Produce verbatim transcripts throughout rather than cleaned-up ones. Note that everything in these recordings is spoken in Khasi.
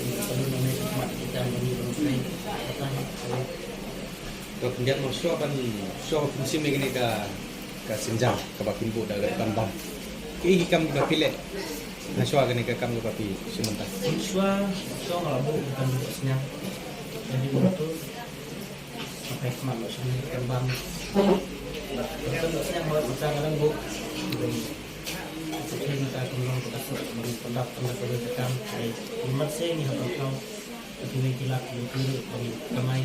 shu ka lu nang ne ka mat kita ban yu ban kai kata. To pyndiat mo shuwa ban shuwa ban pynshim ïa kane ka ka sienjam kaba kin buh da ka dukan bam. Ki ki kam kiba phi leh na shuwa kane ka kam kaba phi shim mynta. Shuwa shuwa nga la buh ka kam buh sniang. Jadi buh tu sampai kemat buh sniang ka kam bam. Buh sniang buh macam kadang buh. Jadi kita kena kita suruh bang pendap pendap bagi kita kam. Jadi lima sen ni apa kau? Tapi ni kilat ni kiri bagi kamai.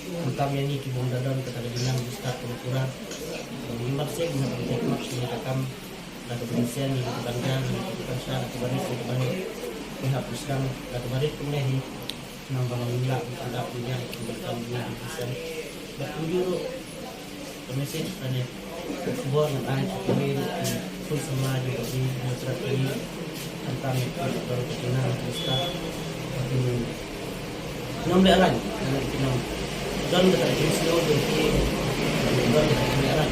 Khamtam ïa ngi ki bym da don kata ka jingnang bistad ka pura. Bad ngi mat seh ngi hap ban thikmat sha ka kam da kaba ngi seng, ngi kaba ngi seng, ngi kaba ngi seng, ngi kaba ngi sdang da kaba rit kumne hi. Namar ba ngim lah ban pyndap ïa ngi ki bym da don ki bym da don. Bad kumjuh ruh ka message kane. Bor ngan ai ki kawei ruh ki khun samla jong ka ri, ngan trap ïa ki. Khamtam ïa ki bym da don ka jingnang ka bistad. Bad ki ngim lehrain, ki nang don kata ka jingsngew jong ki, don kata ka jinglehrain.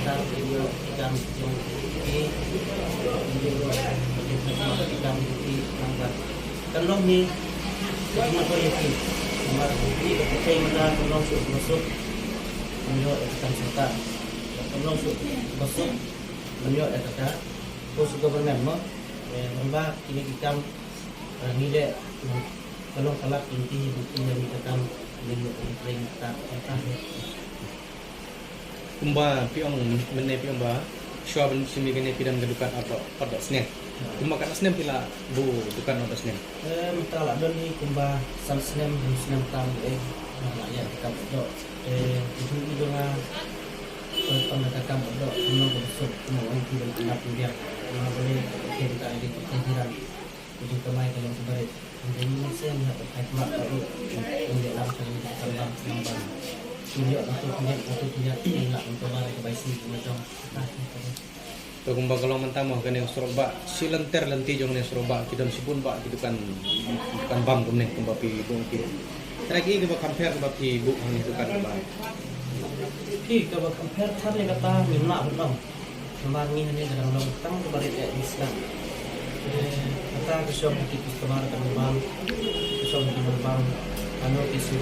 Sorkar ki ïoh ki kam jong ki, ki ïoh ki kam jong ki, namar kan long hi ka jingmyntoi ïa ki. Namar ki ka pyrthei mynta kan long shuh kaba suk ban ïoh ïa ka kam sorkar, kan long shuh kaba suk ban ïoh ïa ka post government mo. Eh, namar kine ki kam, eh, ngi leh ka long ka lad lynti lynti ïa kine ki kam, ngi leh ka training ka ta ka ta. Kumba phi ong, mynne phi ong ba shuwa ban shim ïa kane phi don ka dukan arphew arphew snem. Kumba katno snem phi la buh dukan arphew snem? Eh, mynta la don hi kumba san snem, hynriew snem tam eh, la ïa ka kam doh. Eh, itu itu nga, eh, pang ka kam doh, kumno kumno suk, kumno ong ki ban andap ki biang. Kumba boleh ka kam ka ri ka jiran. Ka jingkamai ka long kaba rit. Hynrei mynta shen ha ka phai kwah ka u. Hynrei lam ka long ka long ka long. Ki ïoh atu ki ïoh atu ki ïoh ki ïoh ka long kaba rit ka bai shi kumba jong. Ka long kaba rit. To kumba ka long mynta mo kane u surok bah, shi lynter lynti jong kane u surok bah ki don shibun bah ki dukan, dukan bam kumne kumba phi buh ki. Trai ki kaba compare kaba phi buh ha kane dukan kaba. Phi kaba compare than ne kata ngim lah ban ong. Namar ngi hangne ka dang long tang kaba rit ïa ngi sdang. Eh, kata ka shong ki customer ka long bam, ka shong ki long bam, ano ki shu